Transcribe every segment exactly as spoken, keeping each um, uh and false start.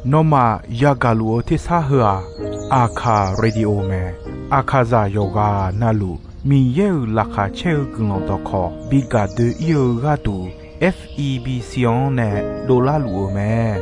Nawmaf yagaq luf-eu tersar heu-aq, Aqkaq Radio mae. Aqkaqzaq yawqghaq navluf Miqyaer-euq laqkhaq caer-eu guiqlanq dawqkawq bi gaq doe-ir-eu gharduq, F E B C-anr nae dovlar luf-eu mae.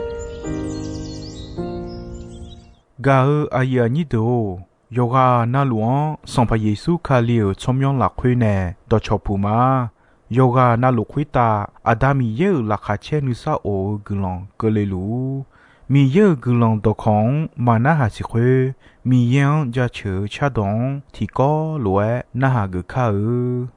Gaq-eu aqyuif aqnyir deuq-or, yawqghaq navluf-anr Sanqpaq Yeqsur Kali-euq tsawrmyanr lafkhoer nae dawqcawq puq ma. Yawqghaq navluf khoertav Aqda Miqyaer-euq laqkhaq caer nuisar of-eu guiqlanq keuvle luf-ur. Miqyaer-euq guiqlanq dawqkawq-anr maqnarhaq siq khoer, Miqyaer-anr jaceuq-eu cardawq-anr tiqkawv lof-aer narhaq geuf kar-eu.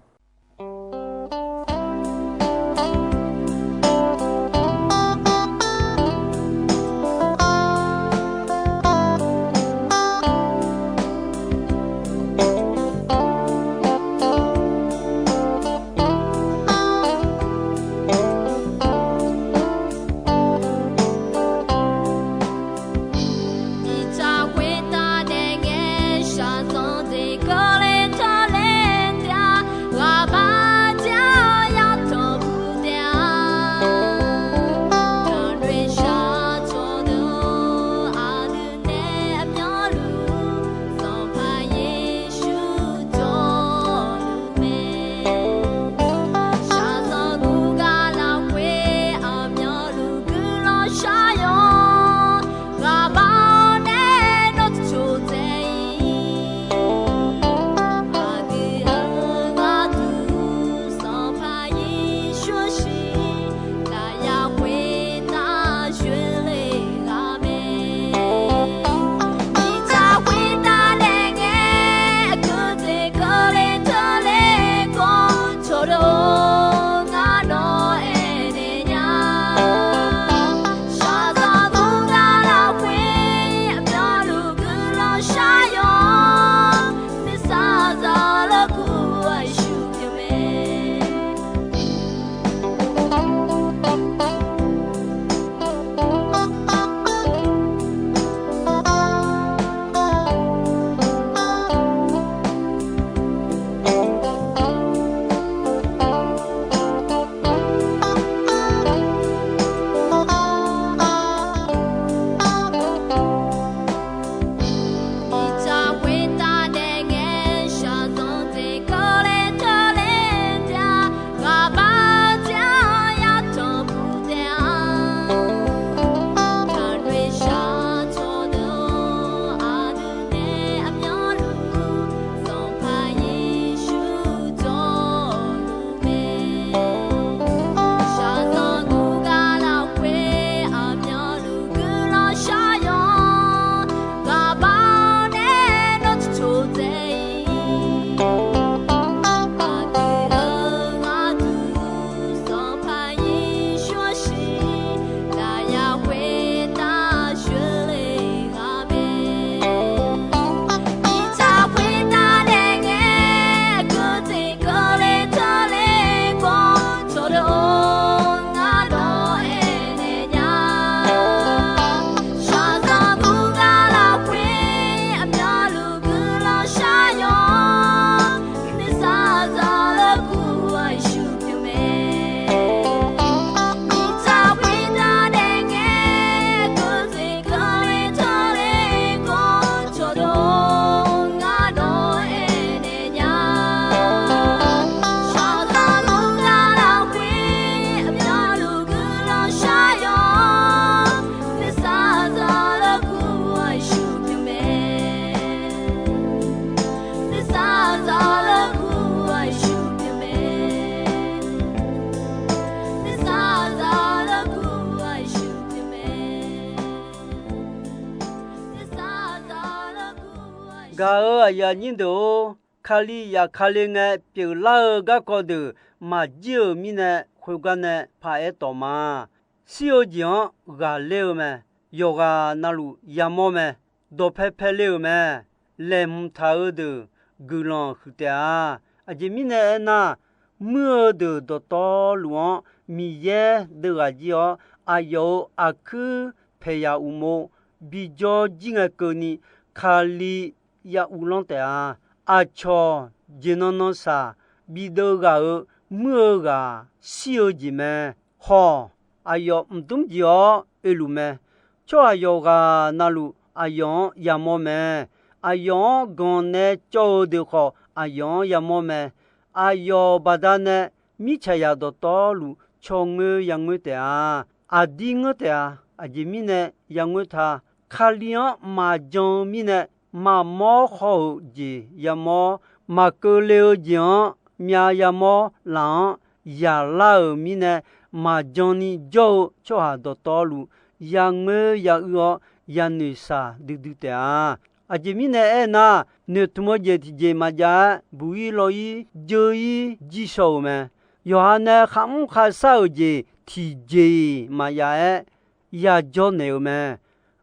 Gaq-euq aqyuif aqnyir deuq-or, Kali yaf Kali ngae pyeuflar-eu garkawv deuq maqjir-euq mirnae, khoergar nae paq-aer tawq ma. Shir-eu jeq-anr ghaqler-eu mae. Yawqghaq navluf yamawr mae. Dawqpae pae le-euq mae. Laeqhmq taq-eu deuq guiqlanq huiq taef-a. Aqjeq mirnae aernar, muir-eu deuq dawqtawvluf-anr Miqyaer deuv ghaq jir-awr, aqyawf-euq aqkuir paeqyaq uqmov bijawr jir ngae keuvni, Kali ya uvlanr taef-a. Aqcawq jeq nan nan saq bideuv ghaq-euq muir-eu ghaq shir-eu jeq mae. Hawq, aqyawf mqdmr jeq-awr oeluf mae. Tsawrhaq yawqghaq navluf aqyawf-anr yamawr mae. Aqyawf-anr ganq nae cawv-eu deuq khawf, aqyawf-anr yamawr mae. Aqyawf baqdanae mirtsaqzaq dawqtawvluf cawngoer yangoer taef-a. Aqdir ngeur taef-a. Aqjeq mirnae yangoer ta. Kali-anr maqjan-eu mirnae, maqmawr haw-euq jeq yamawr, maqkeuvle-eu jeq-anr myav yamawr laf-anr yaqlar-euq mirnae, maqjanni jawr-eu tsawrhaq dawqtawvluf, yangoer yauir-awr yanoeq shaq duidui taef-a. Aqjeq mirnae aernar, noeqtmq-eu jeq tiqjeq maqjav-aer, buq-ir law-ir jeur-ir jir shaw-euq mae. Yawqha nae kharmr kharshar-euq jeq tiqjeq-iq maqjav-aer, yajawr naeq-euq mae.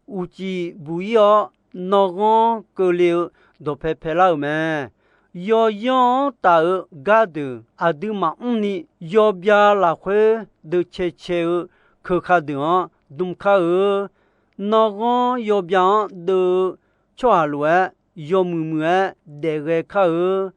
Uqcif buq-ir-awr, nanrghanr keuvle-eu dawqpae paelar-euq mae. Yawyanr-anr taf-eu gardeuq aqdui maqmr ni, yawbya lafkhoer deuq caecae-eu keuka deuq-anr dm kar-eu. Nanrghanr yawbya-anr deuv-eu tsawrhaq lof-aer, yawmuiq muiq-aer daef ghae kar-eu.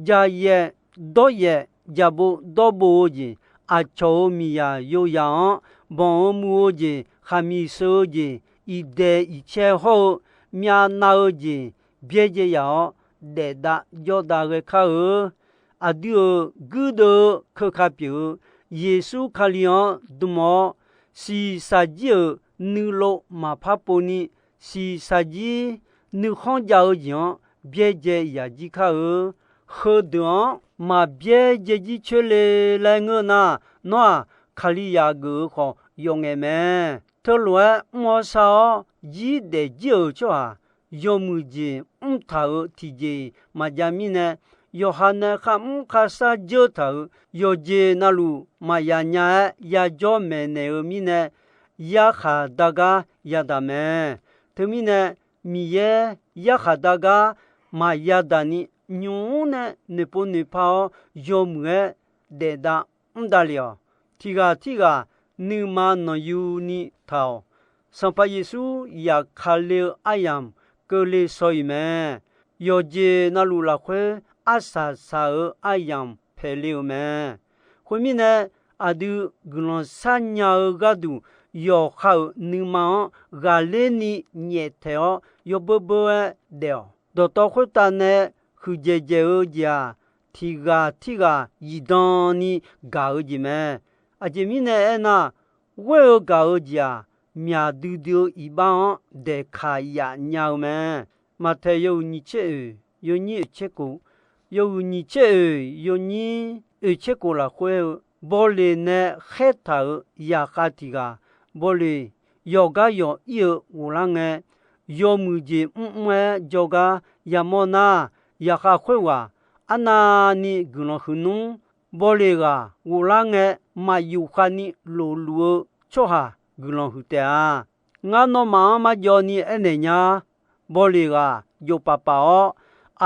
Jaqyaef dawryaef, jaqbov dawrbov-eu jeq, aqcawq-euq miqyaq yoyaq-anr banq-eu muv-eu jeq, khaqmiq sheu-eu jeq, iqdaeq iqcae hawr-eu myavnav-eu jeq byaerdzae yaf-awr, daefdav jawrdav ghae kar-eu. Aqdui-euq guirdeuv-eu keuka pyeuf-eu Yeqsur Kali-anr dm-awr, shiqshaq jir-euq nuilov maqpar pov ni, shiqshaq jir nuikhanr jav-eu jeq-anr byaerdzae yaq jir kar-eu. Heudeuq-anr maqbyaerdzae jir coer le laer ngeur nar, nawr-aq, Kalizaq geuf-eu khawf yawf ngaef mae. Teulof-aer mr-awr shar-awr jir daef jir-euq tsawrhaq, yawmuiq jeq mr taq-euq tiqjeq-iq maqjav mirnae, yawqha nae kharmr kharshar dzeur taq-euq yawqjeq navluf maqya nya-aer yajawr maeqnaeq-eu mirnae, yarkhaq dar gar yadaq mae. Teumirnae, Miqyaer yarkhaq dar gar maqya daq ni, nymq-mr nae noeqpov noeqpa-awr yawmuiq-aer daef dav mr davlef-awq. Tiq ghaq tirghaq nuima nanqyu ni taq-awq. Sanqpaq Yeqsur yaqkale-eu aryamq keuvle shaw-iq mae. Yawqjeq navluf lafkhoer arsaq saq-eu aryamq paeqle-euq mae. Khoermirnae, aqdui guiqlanq shar nya-eu gharduq, yawqha-euq nuima-anr ghaqler ni nyaeftaeq-awr yawbeur beur-aer daef-awq. Dawqtawv khoertav nae huiqdzaeq dzaeq-eu jeq-aq, tiq ghaq tirghaq zifdan ni gaq-eu jeq mae. Aqjeq mirnae aernar, ghoer-eu gaq-eu jeq-aq, myaq duidui-eu iqbax-anr daeqkaq yaf nya-eu mae. Maqtaeq yawhuiq nyiq tser oeq yawnyir oeq tser kof, yawhuiq nyiq tser oeq yawnyir oeq tser kof lafkhoer-eu, bawleq nae khaertaq-euq zaqkhav tiq ghaq, bawleq yawqgar yawq ir-eu ghoflar ngae, yawmuiq jeq mrmr-aer jawrgar yamawr nar, zaqkhav khoerghaq arnavni guiqlanq huiq nmr. Bawleq ghaq ghoflar ngae, maqyuf khavni lofluf-eu tsawrhaq guiqlanq huiq taef-a. Ngar nawmaf-anr marjawv ni aernaeq nya. Bawleq ghaq jofpaf paf-awr,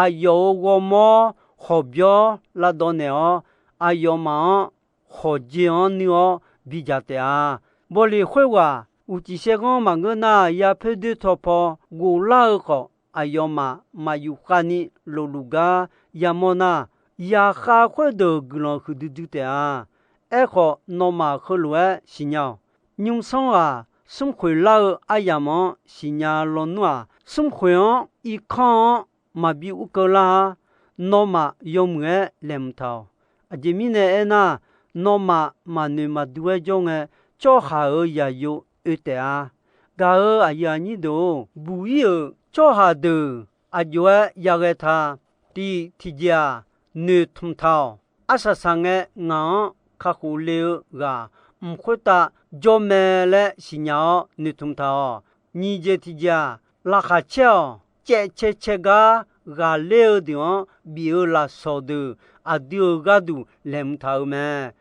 aqyawf-euq ghawrmawr hawqbyawr lavdawv naeq-awr, aqyawfmaf-anr hawqjeq-anr nuir-awr bidzaq taef-a. Bawleq khoerghaq uqcif saerghanr maqngeur nar, yapoer doer taw paw ghoflar-eu khawf, aqyawfmaf maqyuf khavni lofluf gar yamawr nar, zaqkhav khoerdeuq guiqlanq huiqdui dui taef-a. Aerkhawf, nawmaf heulof-aer siqnya-awq. Nymrsanr ghaq smrkhoeq lar-eu aryamq-anr siqnya lawnmr-aq, smrkhoeq-anr irkanr-anr maqbi urkeuv lar-ar. Nawmaf yawmuiq-aer laeqhmq taq-awq. Aqjeq mirnae aernar, nawmaf maqnoeq maqdur-aer jawr ngae, tsawrhaq-euq zaqyo oe taef-a. Gaq-euq aqyuif aqnyir deuq-or, buq-ir-euq tsawrhaq deuq aqjox-aer yaghae ta. Tiq tiqjeq-aq, noeqtmq taq-awq. Arsaq saq ngae ngaq-anr kakhof le-eu ghaq mq khoertav jawr mae laer siqnya-awr noeqtmq taq-awq. Nyiq jeq tiqjeq-aq, laqkhaq caer-awq. Caev cae cae gar ghaqler-eu deuq-anr bif-eu lafsawq deuq aqdui-euq gharduq laeqhmq taq-euq mae.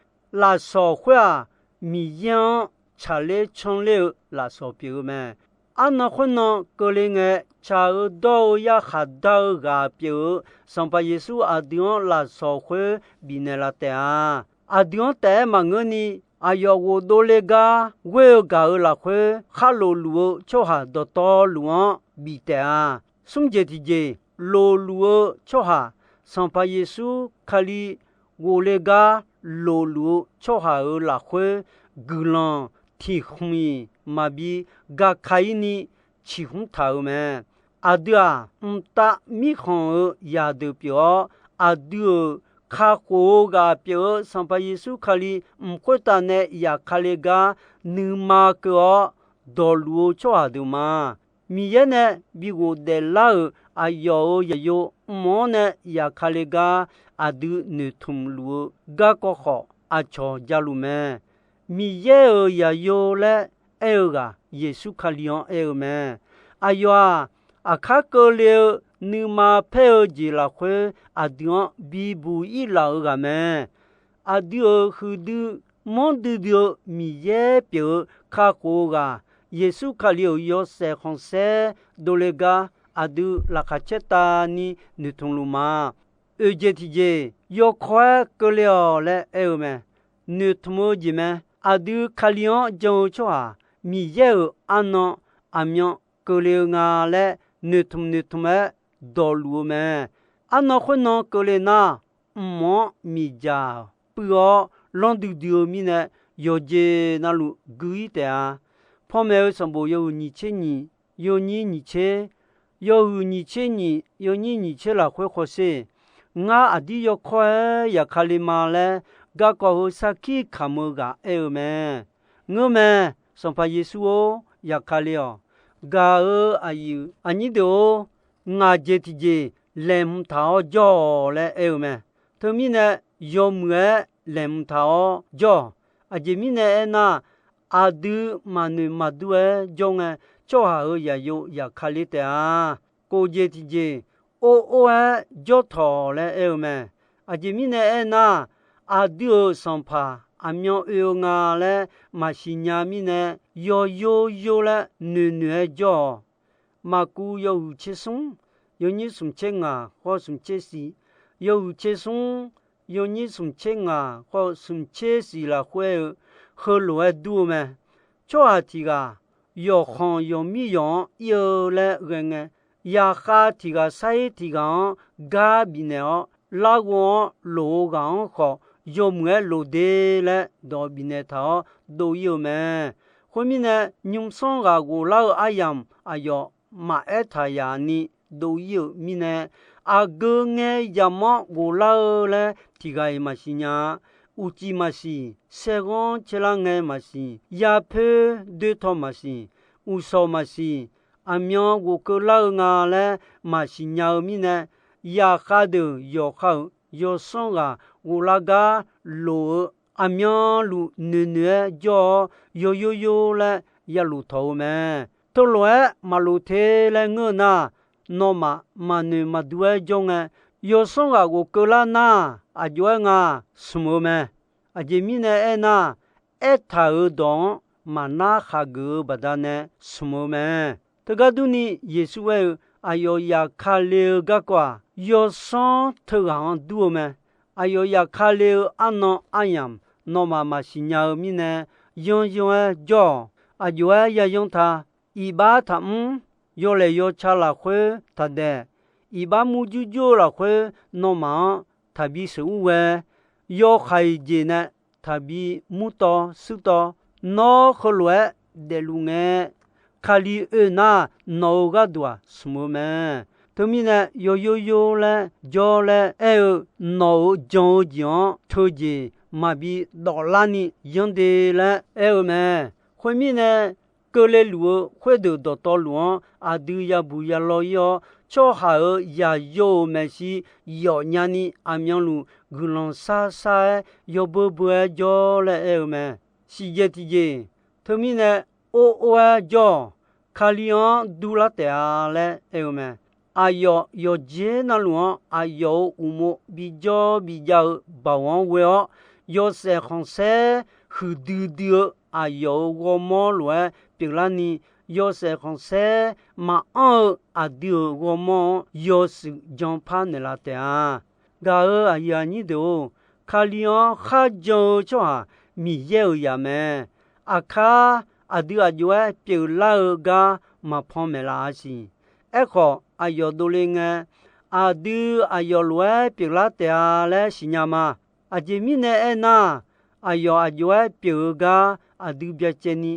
Lafsawq khoer-aq, Miqyaer-anr tsaqler canr ler-eu lafsawq pyeuf-eu mae. Arnan khoernan keuvle ngae, tsaq-eu dawr-eu yarkhaq dar-eu ghaq pyeuf-eu Sanqpaq Yeqsur aqdui-anr lafsawq khoer bifnaeq laf taef-a. Aqdui-anr taef-aer maqngeurni, aqyawf ghofdov le gar ghoer-eu gaq-euq lafkhoer kharlof luf-eu tsawrhaq dawqtawvluf-anr bif taef-a. Smr jeq tiqjeq, lofluf-eu tsawrhaq, Sanqpaq Yeqsur Kali ghofle gar lofluf-eu tsawrhaq-euq lafkhoer guiqlanq tiq khmq-iq maqbi gaka-ir ni ciqhmr taq-euq mae. Aqdui-aq, mqtav mirkhanq-euq zaqdeuq pyeuf-awr, aqdui-euq kakhof-eu ghaq pyeuf-eu Sanqpaq Yeqsur Kali mq khoertav nae zafkale gar nuima keuv-awr dawqluf-eu tsawrhaq deuq ma. Miqyaer nae bi ghofdaef lar-euq aqyawf-euq zaqyo mq-anr nae zafkale gar aqdui noeqtmq luf-eu garkawv khawf, aqcawq jaluf mae. Miqyaer-euq zaqyo laer aer-eu ghaq Yeqsur Kali-anr aer-eu mae. Aqyawf-aq, aqkar keuvle-eu nuima paer-eu jeq lafkhoer aqdui-anr bibuq ir laf-eu ghaq mae. Aqdui-euq huiqdui manrdui dui-eu Miqyaer pyeuf-eu kakhof-eu ghaq Yeqsur Kali-euq yawshaef khanqsaer dovle gar aqdui laqkhaq caertavni noeqtmq luf ma. Oeq jeq tiqjeq yawkawr-aer keuvle-awq laer aer-eu mae. Noeqtmq-eu jeq mae. Aqdui Kali-anr jan-eu tsawrhaq Miqyaer-euq arnan aqmyan keuvle-eu nga laer noeqtmq noeqtmq-aer dawqluf-eu mae. Arnan khoernan keuvle nar, mq-anr miqdzaq puiv-awr lanr duidui-eu mirnae, yawqjeq navluf gui-ir taef-a. Panmaeq-eu sanqbof yawhuiq nyiq tser nyiq, yawnyir nyiq tser, yawhuiq nyiq tser nyiq, yawnyir nyiq tser lafkhoer hawsher. Ngar aqdir yawkawr-aer zafkale ma laer, garkawv heu sarkir kamq-eu ghaq aer-eu mae. Ngeurmae, Sanqpaq Yeqsur-or, zafkale-awq. Gaq-eu aqyuif aqnyir deuq-or, ngaq jeq tiqjeq laeqhmq taq-awr jawr-awq laer aer-eu mae. Teumirnae, yawmuiq-aer laeqhmq taq-awr jawr-awq. Aqjeq mirnae aernar, aqdui maqnoeq maqdur-aer jawr ngae, tsawrhaq-euq zaqyo zafkale taef-a. Kof jeq tiqjeq or or-aer jawr tawq laer aer-eu mae. Aqjeq mirnae aernar, aqdui-euq Sanqpaq aqmyan oe-eu nga laer maqsiq nya mirnae, yawyor yor laer noeqnoeq-aer jawr-awq. Maqkuv yawhuiq tser smr, yawnyir smq tser ngaq khawr smq tser siq, yawhuiq tser smr, yawnyir smq tser ngaq khawr smq tser siq lafkhoer-eu, heulof-aer dur-eu mae. Tsawrhaq tiq ghaq yawqkhanq yawqmir yawq-anr ir-eu laer ghae ngae, zaqkhav tiq ghaq sar-ir tiq ghaq-anr gar bifnaeq-awr, larghov-anr loq-eu ghaq-anr khawf yawmuiq-aer loq de laer dawq bifnaeq taq-awr dov ir-eu mae. Khoermirnae, nymrsanr ghaq ghoflar-eu aryamq aqyawf maqaer taq yaf ni dov ir-euq mirnae, aqgeu ngae yamq-anr ghoflar-eu laer tiq ghaq-iq maqsiq nya-a. Uqcif maqsiq, saerghanr caerlar ngae maqsiq, yapoer doertaw maqsiq, uqshawq maqsiq, aqmyan ghofkeuv lar-eu nga laer maqsiq nya-eu mirnae, zaqkhav deuq yawqha-euq yawsanr ghaq ghoflar gar loq-eu aqmyanluf noeqnoeq-aer jawr-awr, yawyor yor laer yaluf tawq-eu mae. Teulof-aer maqlof te laer ngeur-eu nar, nawmaf maqnoeq maqdur-aer jawr ngae, yawsanr ghaq ghofkeuv lar nar, aqjox-aer nga smq-eu mae. Aqjeq mirnae aernar, aertaq-euq dawq-anr maqnar khaqgeuf-eu baqdanae smq-eu mae. Teugar durni, Yeqsur aer-eu, aqyawf zafkale-eu garkawv-aq, yawsanr teughaq-anr dur-eu mae. Aqyawf zafkale-eu arnan aryamq nawmaf maqsiq nya-eu mirnae, yanryanr-aer jawr-awq. Aqjox-aer yayanr ta. Iqbax taqmr. Yawlaeq yawca lafkhoer taqdaeq. Iqbax murjur jur-eu lafkhoer nawmaf-anr taqbi sheuq ur ghae. Yawhaiq jeq nae taqbi murtawv suirtawv. Nawr heulof-aer daefluf ngae, Kali oe nar, nawq-euq gharduq-aq smq-eu mae. Teumirnae, yawyor yor laer jawr laer aer-eu, nawq-euq jan-eu jeq-anr teujeq maqbi dawflarni yanr de laer aer-eu mae. Khoermirnae, keuvle luf-eu khoerdeuq dawqtawvluf-anr aqdui yabuq yalaw ir-awr, tsawrhaq-euq yaqyo-euq maeqshi yawfnya ni aqmyanluf guiqlanq sar sar-aer yawbeu beu-aer jawr laer aer-eu mae. Siqjeq tiqjeq, teumirnae or or-aer jawr-awq. Kali-anr durlar taef-a laer aer-eu mae. Aqyawf yawqjeq navluf-anr aqyawf-euq uqmov bijawr bijav-eu baoq-anr ghoe-awr, yawshaef khanqsaer huiqdui dui-eu aqyawf-euq ghawrmawr lof-aer pyeuflarni, yawshaef khanqsaer maqanr-eu aqdui-euq ghawrmawr-anr yawshuif janpar naeqlaf taef-a. Gaq-euq aqyuif aqnyir deuq-or, Kali-anr kharjan-eu tsawrhaq Miqyaer-euq zaq mae. Aqkar aqdui aqjox-aer pyeuflar-eu gar maqpan maeqlaf-a siq. Aerkhawf, aqyawf dovle ngae, aqdui aqyawf lof-aer pyeuflar taef-a laer siqnya ma. Aqjeq mirnae aernar, aqyawf aqjox-aer pyeuf-eu gar aqdui byacaevni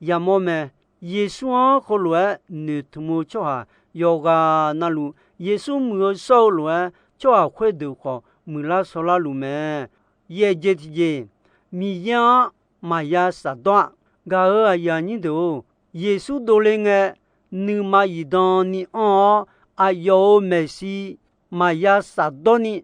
yamawr mae. Yeqsur-anr heulof-aer noeqtmq-eu tsawrhaq yawqghaq navluf, Yeqsur muiq-eu shawr-eu lof-aer tsawrhaq khoerdeuq khawf muiqlar shawrlar luf mae. Yaeq jeq tiqjeq, Miqyaer-anr maqya shafdawr-a. Gaq-euq aqyuif aqnyir deuq-or, Yeqsur dovle ngae, nuima zifdan ni anr-awr, aqyawf-euq maeqshi maqya shafdawr ni,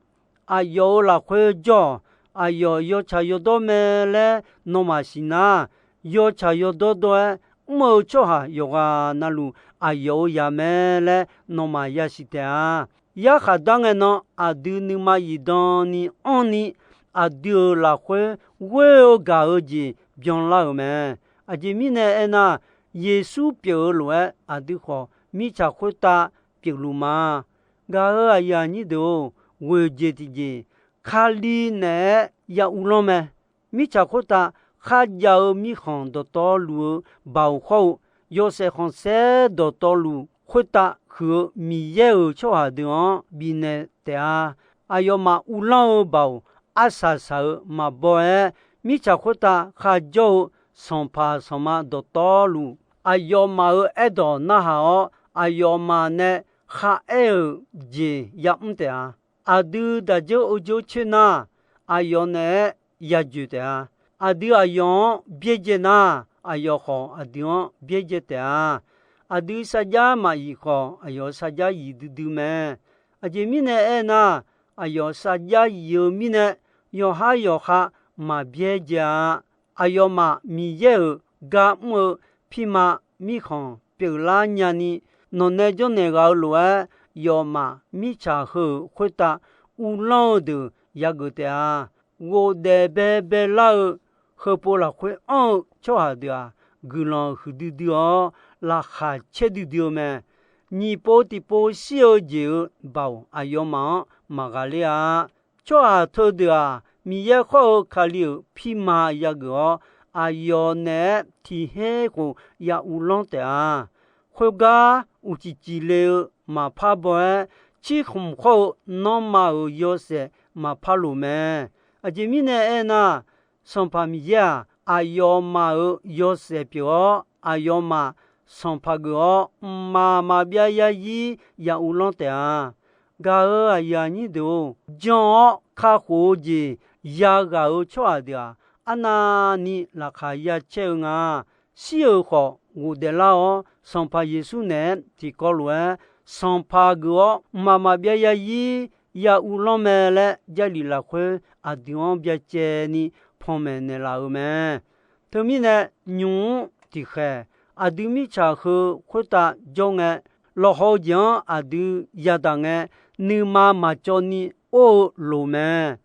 aqyawf-euq lafkhoer jawr-awq. Aqyawf yawtsaq yawdawr mae laer nawmaf siqnar, yawtsaq yawdawr dawr-aer mr-eu tsawrhaq yawqghaq navluf aqyawf-euq zaq mae laer nawmaf yasiq taef-a. Yarkhaq dar ngae nan aqdui nuima zifdan ni anr ni, aqdui-euq lafkhoer ghoer-eu gaq-eu jeq byanlar-euq mae. Aqjeq mirnae aernar, Yeqsur pyeuf-eu lof-aer aqdui khawf mirtsaq khoertav pyeufluf ma. Gaq-euq aqyuif aqnyir deuq-or, ghoeq jeq tiqjeq, Kali naeq-aer ya uvlanr mae. Mirtsaq khoertav kharjav-eu mirkhanq dawqtawvluf-eu baoq hawr-eu, yawshaef khanqsaer dawqtawvluf khoertav huiq-eu Miqyaer-euq tsawrhaq deuq-anr bifnaeq taef-a. Aqyawfmaf uvlanr-eu baoq arsaq saq-eu maqbaw-aer, mirtsaq khoertav kharjawr-eu sanqpaq sanqma dawqtawvluf, aqyawfmaf-euq aerdawq narhaq-awr, aqyawfmaf nae kharaer-euq jeq yamr taef-a. Aqdui daqjeur-eu jeur coer nar, aqyawf naeq-aer yajoeq taef-a. Aqdui aqyawf-anr byaerdzae nar, aqyawf khawf aqdui-anr byaerdzae taef-a. Aqdui sarjax maqyif khawf, aqyawf sarjax yif duidui mae. Aqjeq mirnae aernar, aqyawf sarjax yif-eu mirnae, yawqhar yawqha maqbyaerdzae-a. Aqyawfmaf Miqyaer-euq gar mr-eu pirma mirkhanq pyeuflar nyani, nawqnae jawrnaeq ghaq-eu lof-aer, yawfmaf mirtsaq heu-euq khoertav uvlanr-eu deuq yageuf taef-a. Ghofdaef baebae lar-eu, heupov lafkhoer anr-eu tsawrhaq deuq-aq, guiqlanq huiqdui dui-awr, laqkhaq caerdui dui-eu mae. Nyiq pov tiqpov shir-eu jeq-euq baoq aqyawfmaf-anr maqghaqler-a. Tsawrhaq teudeuq-aq, Miqyaer khawr-eu Kali-euq pirma yageuf-awr, aqyawf naeq-aer tiq her khof ya uvlanr taef-a. Khoergar uqcif cifle-eu maqpar baw-aer, cirkhmq khawr-eu nanrma-euq yawshaef maqpar loq mae. Aqjeq mirnae aernar, Sanqpaq Miqyaer-aq, aqyawfmaf-euq yawshaef pyeuf-awr, aqyawfmaf sanqpaq geuf-awr, mqmaq maqbyav yarzir ya uvlanr taef-a. Gaq-euq aqyuif aqnyir deuq-or, jan-awr kakhof-eu jeq yaghaq-euq tsawrhaq deuq-aq, arnavni laqkhaq ya caer-eu nga. Shir-euq khawf ghofdaef lar-awr, Sanqpaq Yeqsur naeq-aer tiqkawv lof-aer, sanqpaq geuf-awr mqmaq maqbyav yarzir ya uvlanr mae laer, Jarlif lafkhoer aqdui-anr byacaevni panmaeq naeqlaf-euq mae. Teumirnae, nymq-mr tiqkhaeq, aqdui mirtsaq heu khoertav jawr ngae, lawqhaw-eu jeq-anr aqdui yadaq ngae, nuima maqcawv ni or-eu loq mae.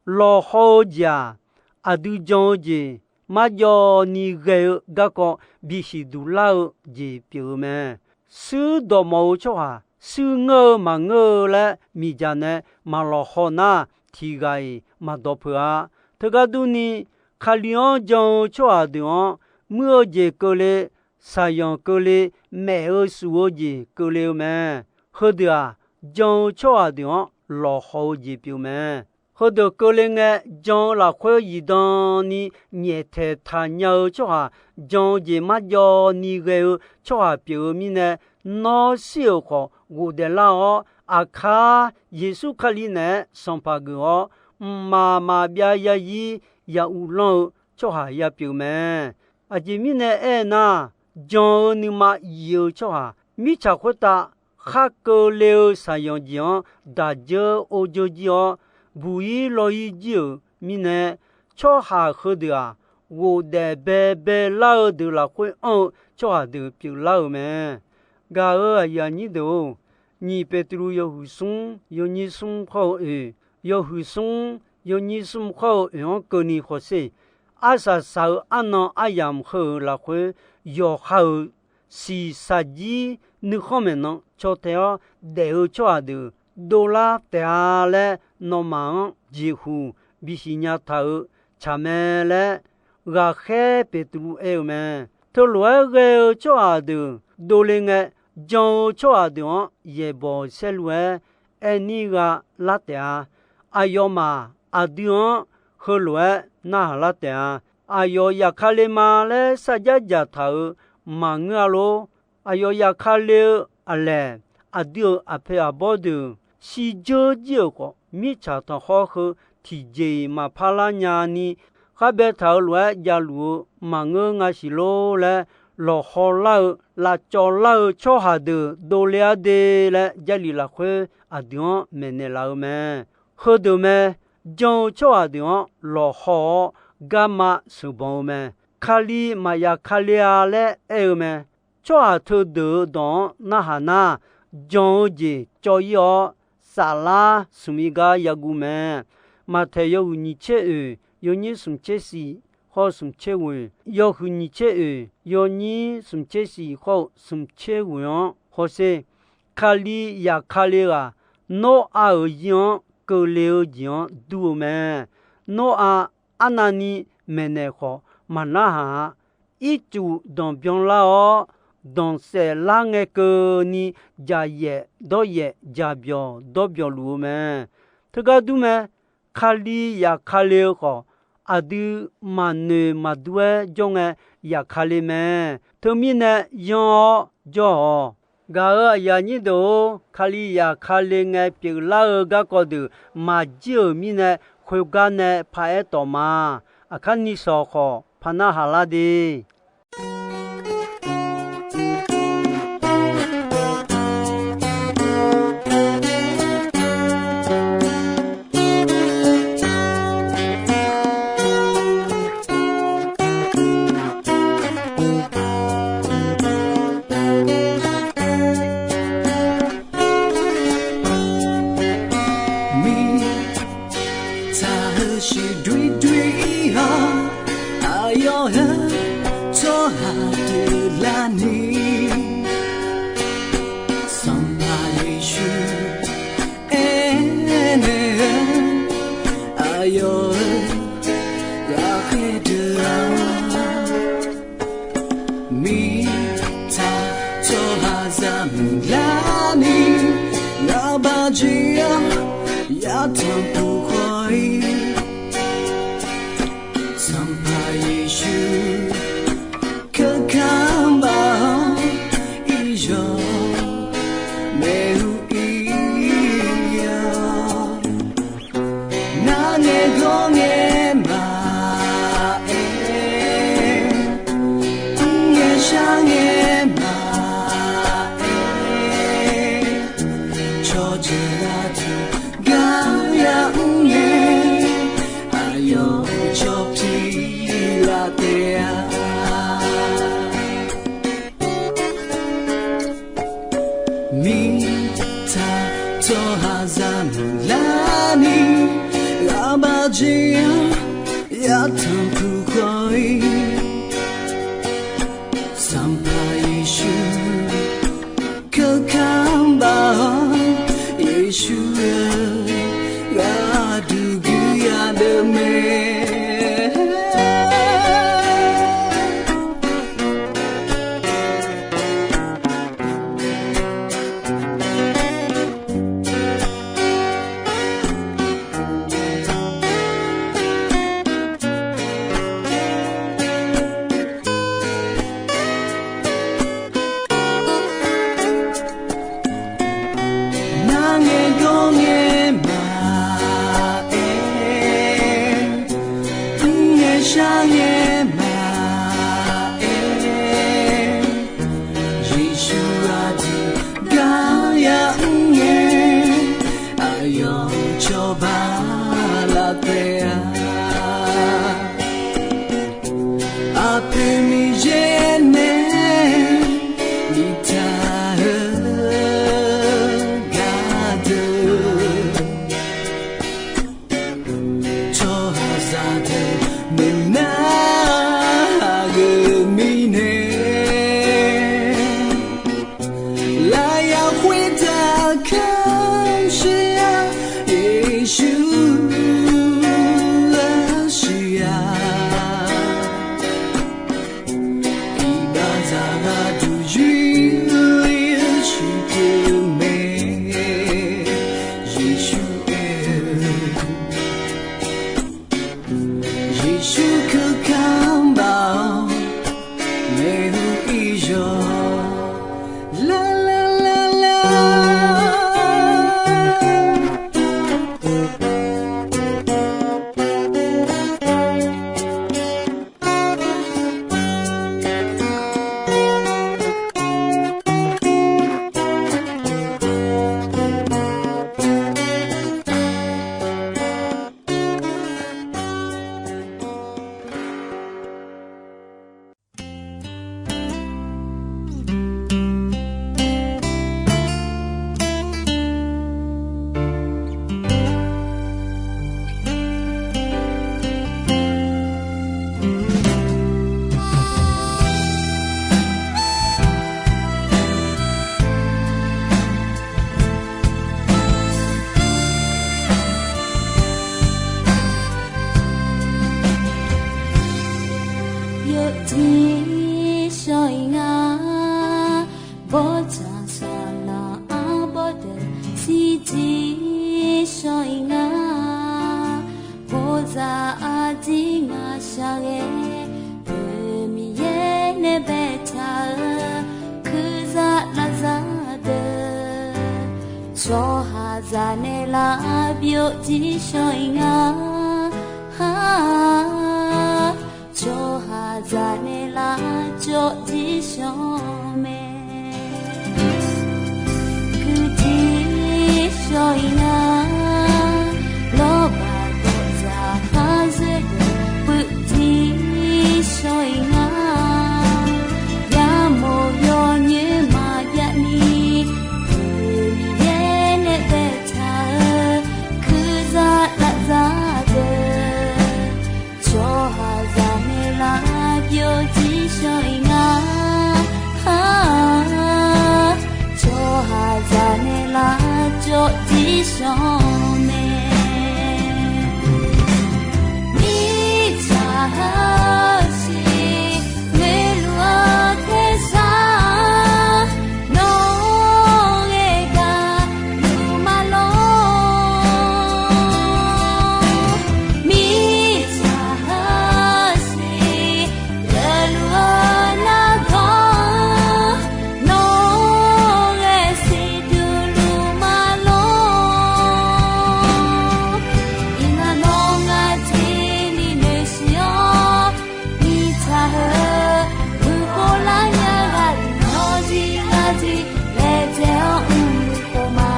Lawqhaw-eu jeq-aq, aqdui jan-eu jeq marjawv ni ghae-eu garkawv bisiq duq lar-eu jeq pyeuf-eu mae. Shuir dawqmawf-eu tsawrhaq shuir ngeur-eu maqngeur-eu laer miqdzaq nae maqlawqhaw nar, tiq ghaq-iq maqdawq peuq-a. Teugar durni, Kali-anr jan-eu tsawrhaq deuq-anr, muir-eu jeq keuvle, shaqzanq keuvle, maef-eu shuf-eu jeq keuvle-eu mae. Heudeuq-aq, jan-eu tsawrhaq deuq-anr lawqhaw-eu jeq pyeuf mae. Heudeuq keuvle ngae, jan-eu lafkhoer zifdan ni nyaeftaeq taq nya-eu tsawrhaq, jan-eu jeq marjawv ni ghae-eu tsawrhaq pyeuf-eu mirnae, nawr shir-euq khawf ghofdaef lar-awr, aqkar Yeqsur Kali naeq-aer sanqpaq geuf-awr, mqmaq maqbyav yarzir ya uvlanr-eu tsawrhaq ya pyeuf mae. Aqjeq mirnae aernar, jan-eu nuima yif-eu tsawrhaq mirtsaq khoertav khar keuvle-eu shaqzanq jeq-anr daq dzeur or dzeur jir-awr, buq-ir law-ir jir-euq mirnae, tsawrhaq heudeuq-aq, ghofdaef baebae lar-eu deuq lafkhoer anr-eu tsawrhaq deuq pyeuflar-euq mae. Gaq-euq aqyuif aqnyir deuq-or, nyiq Beqtuvluv yawhuiq smr yawnyir smr khawr-eu oeq, yawhuiq smr yawnyir smr khawr-eu oeq-anr keuvni khawsher, arsaq saq-eu arnan aryamq heu-euq lafkhoer, yawqha-euq shiqshaq jir nuikhanr maeqnan caw tae-awr daef-eu tsawrhaq deuq dovlar taef-a laer, nawmaf-anr jeqhuq bisiq nya taq-euq tsaq mae laer, ghaqkhaer Beqtuvluv aer-eu mae. Teulof-aer ghae-eu tsawrhaq deuq dovle ngae, jan-eu tsawrhaq deuq-anr yaeqbawq saerlu-aer aer nir gha lar taef-a. Aqyawfmaf aqdui-anr heulof-aer narhaq lar taef-a. aqyawf yaqkale ma laer sarjar dzaqtaq-euq maqngeur-a lor. Aqyawf yaqkale-eu aqlaeq, aqdui-euq aqpoeq aqbawr deuq shirdzeur jir-euq khawf, mirtsaq tanqkhawr heu tiqjeq-iq maqpar lar nyani, khar baetaq-euq lof-aer javluf-eu maqngeur nga siq lor laer lawqhaw lar-eu, lavcawv lar-eu tsawrhaq deuq dovle-ar de laer, Jarlif lafkhoer aqdui-anr maeqnaeq laf-eu mae. Heudeuq mae, jan-eu tsawrhaq deuq-anr lawqhaw-awr garma sheuqbanq-eu mae. Kali maqya kale-a laer aer-eu mae. Tsawrhaq teudeuq-euq dawq-anr narhaq nar, jan-eu jeq cawv-ir-awr, saflar smq-ir gar yaguv mae. Maqtaeq yawhuiq nyiq tser oeq yawnyir smq tser shif khawr-eu smq tser ghoeq, yawhuiq nyiq tser oeq yawnyir smq tser shif khawr-eu smq tser ghoeq-anr hawsher. Kali yaqkale ghaq Noraq-euq zir-anr keuvle-eu jeq-anr dur-eu mae. Noraq arnavni maeqnaeq khawf maqnarhaq-a. Ircuf danqbyan lar-awr, danqsaef lar ngae keuvni, jaqyaef dawryaef jaqbyawq dawrbyawq luf-eu mae. Teugar dur mae. Kali yaqkale-eu khawf, aqdui maqnoeq maqdur-aer jawr ngae yaqkale mae. Teumirnae yan-awr jawr-awq. Gaq-euq aqyuif aqnyir deuq-or, Kali yaqkale ngae pyeuflar-eu garkawv deuq maqjir-euq mirnae, khoergar nae paraer tawf ma. Aqkar nisawq khawf parnar haq lar de. Mirtsaq heu shiq doer doer-awr, aqyawf heu tsawrhaq deuq larni, Sanqpaq Yeqsur aernaeq-eu, aqyawf-euq ghaqkhaer deuq-anr, mirtsaq tsawrhaqzaq muiqlarni, ghaqbaq jeq-anr yatanq puq khawf-ir, Sanqpaq Yeqsur keuka baq-awr, iryawq maeq-eu ir-awr, nar ngae gawr ngae maqaer, mr ngae shar ngae maqaer, cawqjeuq aqduq gar ya mr ngae, aqyawf cawq piq laf taef-a. Mirtsaq tsawrhaqzaq muiqlarni, ghaqbaq jeq-anr yatanq puq khawf-ir, Sanqpaq Yeqsur keuka baq-awr, Yeqsur-eu gharduq guiq ya deuq mae. Byovjir shawr-iq nga, bawrdzaq saqlaq arbawr deuq shirjir shawr-iq nga. Bawrdzaq aqdir ngaq shaqghae, Miqyaer nae baetaq-eu kurzaq lavzaq deuq, tsawrhaqzaq nae lavbyovjir shawr-iq nga. Tsawrhaqzaq nae lavjawr jir shawr mae. Kuirjir shawr-iq nga, lawrbaq gawqdzaq khar zoer deuq puivjir shawr-iq nga. Yamawr yawnyoer maqjav ni, Miqyaer nae baetaq-eu kurzaq lavzaq deuq, tsawrhaqzaq nae lavbyovjir shawr-iq nga. Tsawrhaqzaq nae lavjawr jir shawr mae. Mirtsaq heusiq ngoeqluf-eu tersar, nawr ghae gaq luf ma lor. Mirtsaq heusiq ghaeluf-eu nargawr, nawr ghae siqduq luf ma lor. Iqnan nawr ngar tiqni noeqsiq-awr, mirtsaq heu buqpov lar nya ghaq nawr zir ngar zir laejae-awr mrluf khof ma.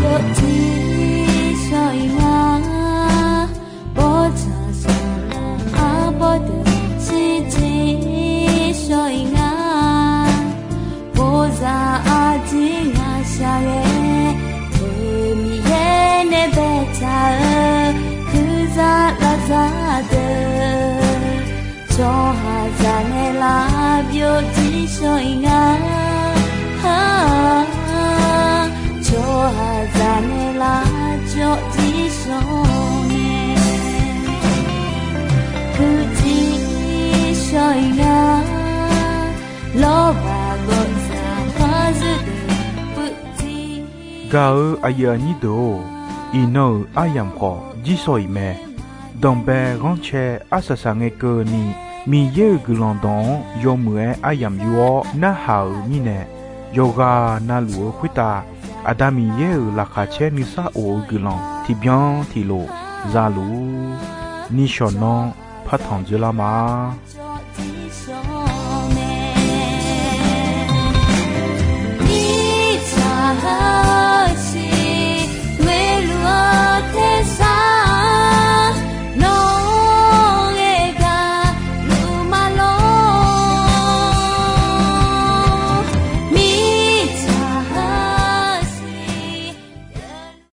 Yawjir shawr-iq nga, bawrdzaq saqlaq arbawr deuq shirjir shawr-iq nga. Bawrdzaq aqdir ngaq shaqghae, Miqyaer nae baetaq-eu kurzaq lavzaq deuq, tsawrhaqzaq nae lavbyovjir shawr-iq nga. Tsawrhaqzaq nae lavjawr jir shawr mae. Puivjir shawr-iq nga, lawrbaq gawqdzaq khar zoer deuq puivjir. Gaq-eu aqyuif aqnyir deuq-or, iqnan-euq aryamq khawf jir shawr-iq mae. Danqbae ghanrcae arsaq saq ngae keuvni, Miqyaer-euq guiqlanq dawq-anr yawmuiq-aer aryamq yur-awr narhaq-euq mirnae, yawqghaq navluf-eu khoertav Aqda Miqyaer-euq laqkhaq caer nuisar of-eu guiqlanq tiqbyan tiqlof za luf-ur. Nishawq nanr partanq dzoerlar ma.